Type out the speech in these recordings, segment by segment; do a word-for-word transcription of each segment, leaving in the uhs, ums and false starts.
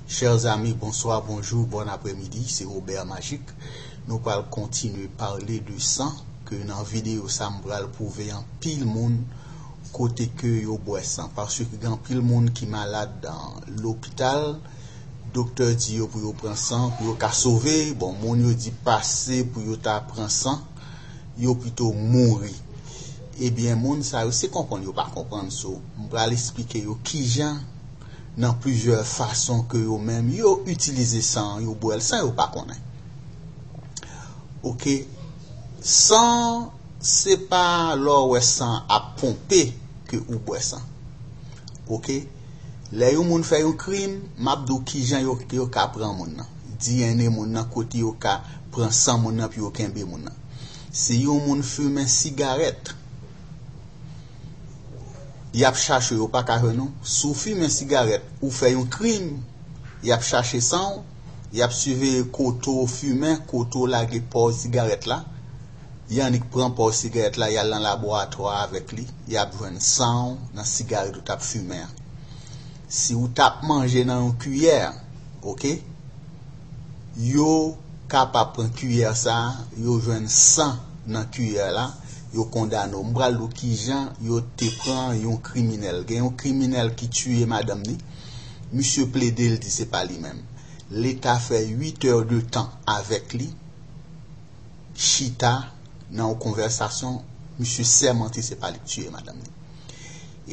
Chers amis, bonsoir, bonjour, bon après-midi, c'est Robert Magic. Nou pral kontinye pale de san, ke nan videyo sa m pral pwouve anpil moun kote ke yo bwè san. Paske gen anpil moun ki malad nan lopital, doktè di yo pou yo pran san, pou yo ka sove. Bon, moun yo di pase pou yo ta pran san, yo pito mouri. Ebyen, moun sa yo, se konprann yo pa konprann, so, m pral esplike yo kijan, nan plizyè fason ke yo menm, yo itilize san, yo bwè l san yo pa konnen. Oke, san, se pa lè w wè san ap ponpe ke ou bwè san. Oke, lè yon moun fè yon krim, m ap di w kijan yo, yo ka pran moun nan. D N A moun nan, kote yo ka pran san moun nan pou yo kenbe moun nan. Si yon moun fimen sigarèt, y ap chache w, yo pa ka jwenn ou. Si w fimen sigarèt, ou fè yon krim, y ap chache san w, y ap siveye kote w fimen, kote w lage paw sigarèt la. Y annik pran paw sigarèt la, y al nan laboratwa avèk li, y ap jwenn san w nan sigarèt ou t ap fimen an. Si w t ap manje nan yon kiyè, oke? Yo kapab pran kiyè sa, yo jwenn san nan kiyè la, yo kondane w. M pral di w kijan yo te pran yon kriminèl. Gen yon kriminèl ki tiye madanm li. Misye plede, l di se pa li menm. Leta fè uit è de tan avèk li, chita nan yon konvèsasyon, misye sèmante se pa li k tiye madanm li.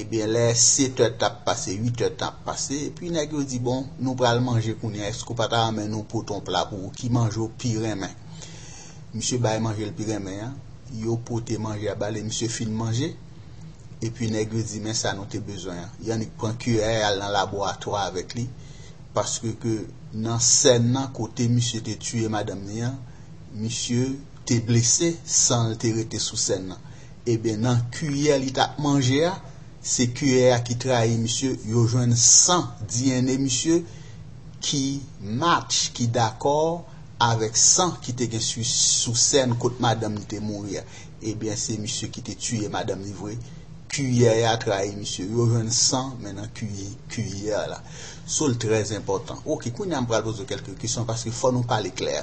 Ebyen, lè sèt è t ap pase, uit è t ap pase, epi nèg yo di, bon, nou pral manje kounye a, èske w pa ta renmen nou pote yon pla pou ou? Ki manje w pi renmen? Misye bay manje l pi renmen an, yo pote manje a ba li, misye fin manje, epi nèg yo di, men sa nou te bezwen an. Y annik pran kiyè, y al nan laboratwa avèk li, paske ke nan sèn nan, kote misye te tiye madanm li an, misye te blese, san l te rete sou sèn nan. Ebyen, nan kiyè li t ap manje a, se kiyè a ki trayi misye, yo jwenn san D N A misye ki match, ki dakò avèk san ki te gen sou, sou sèn kot madanm li te mouri a. Ebyen, se misye ki te tiye madanm li vre. Kiyè a trayi misye. Yo jwenn san, men nan kiy-, kiyè la. So, l trè enpòtan. Oke, kounye a m pral poze w kèlke kesyon paske fò nou pale klè.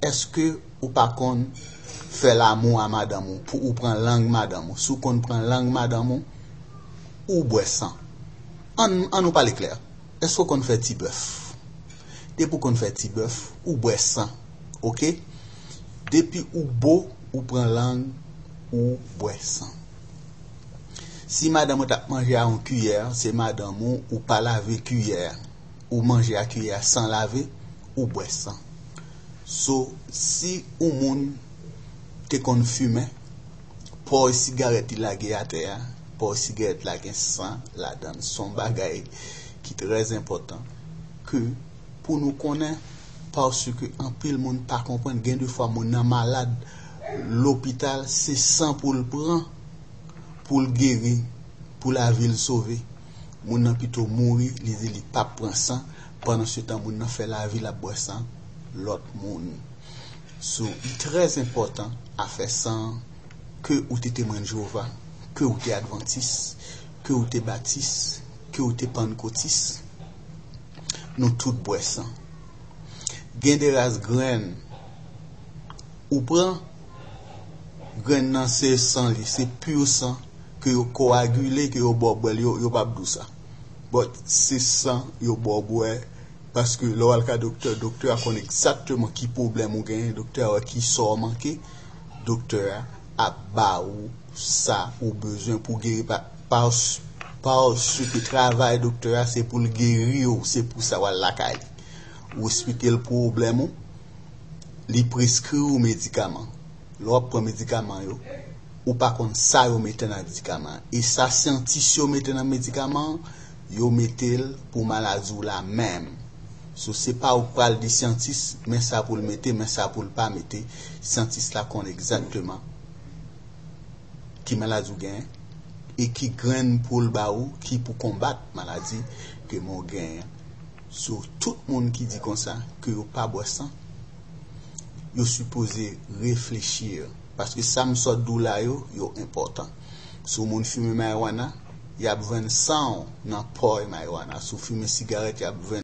Èske ou pa konn fè lamou a madanm ou, pou ou pran lang madanm ou? Si w konn pran lang madanm ou, ou bwè san. Ann, ann nou pale klè. Èske w konn fè ti bèf? Depi w konn fè ti bèf, ou bwè san. Oke? Depi ou bo, ou pran lang, ou bwè san. Si madanm ou t ap manje a yon kiyè, se madanm ou, ou pa lave kiyè a. Ou manje a kiyè a san lave, ou bwè san. So, si yon moun te konn fimen, paw sigarèt li lage atè a, paw sigarèt la gen san ladan l. Se yon bagay ki trè enpòtan ke pou nou konnen, paske anpil moun pa konprann. Gen de fwa moun nan malad, lopital, se san pou l pran, pou l geri, pou lavi l sove. Moun nan pito mouri, li di li p ap pran san, pandan se tan moun nan fè lavi l ap bwè san lòt moun. So, li trè enpòtan afè san an, ke ou te Temwen Jewova, ke ou te Advantis, ke ou te Batis, ke ou te Pannkotis, nou tout bwè san. Gen de ras grenn ou pran, grenn nan se san li, se pur san ke yo koagile, ke yo ba w bwè l, yo, yo p ap di w sa. But se san yo ba w bwè, paske lè w al ka doktè, doktè a konn egzakteman ki pwoblèm ou genyen, doktè a wè ki sa w manke, doktè a ap ba ou sa ou bezwen pou geri pa, pa, paske travay doktè a se pou l geri w, se pou sa w al lakay li. Ou esplike l pwoblèm ou, li preskri w medikaman. Lè w ap pran medikaman yo, ou pa konn sa yo mete nan medikaman an. E sa syantis yo mete nan medikaman an, yo mete l pou maladi w la menm. So, se pa ou k pral di syantis, men sa pou l mete, men sa pou l pa mete. Syantis la konn egzakteman ki maladi w genyen e ki grenn pou l ba ou ki pou konbat maladi ke men w genyen an. So, tout moun ki di konsa ke yo pa bwè san, yo sipoze reflechi. Paske sa m sot di w la yo, yo enpòtan. Si w moun fimen marijuana, y ap jwenn san w nan paw marijuana. Si w fimen sigarèt, y ap jwenn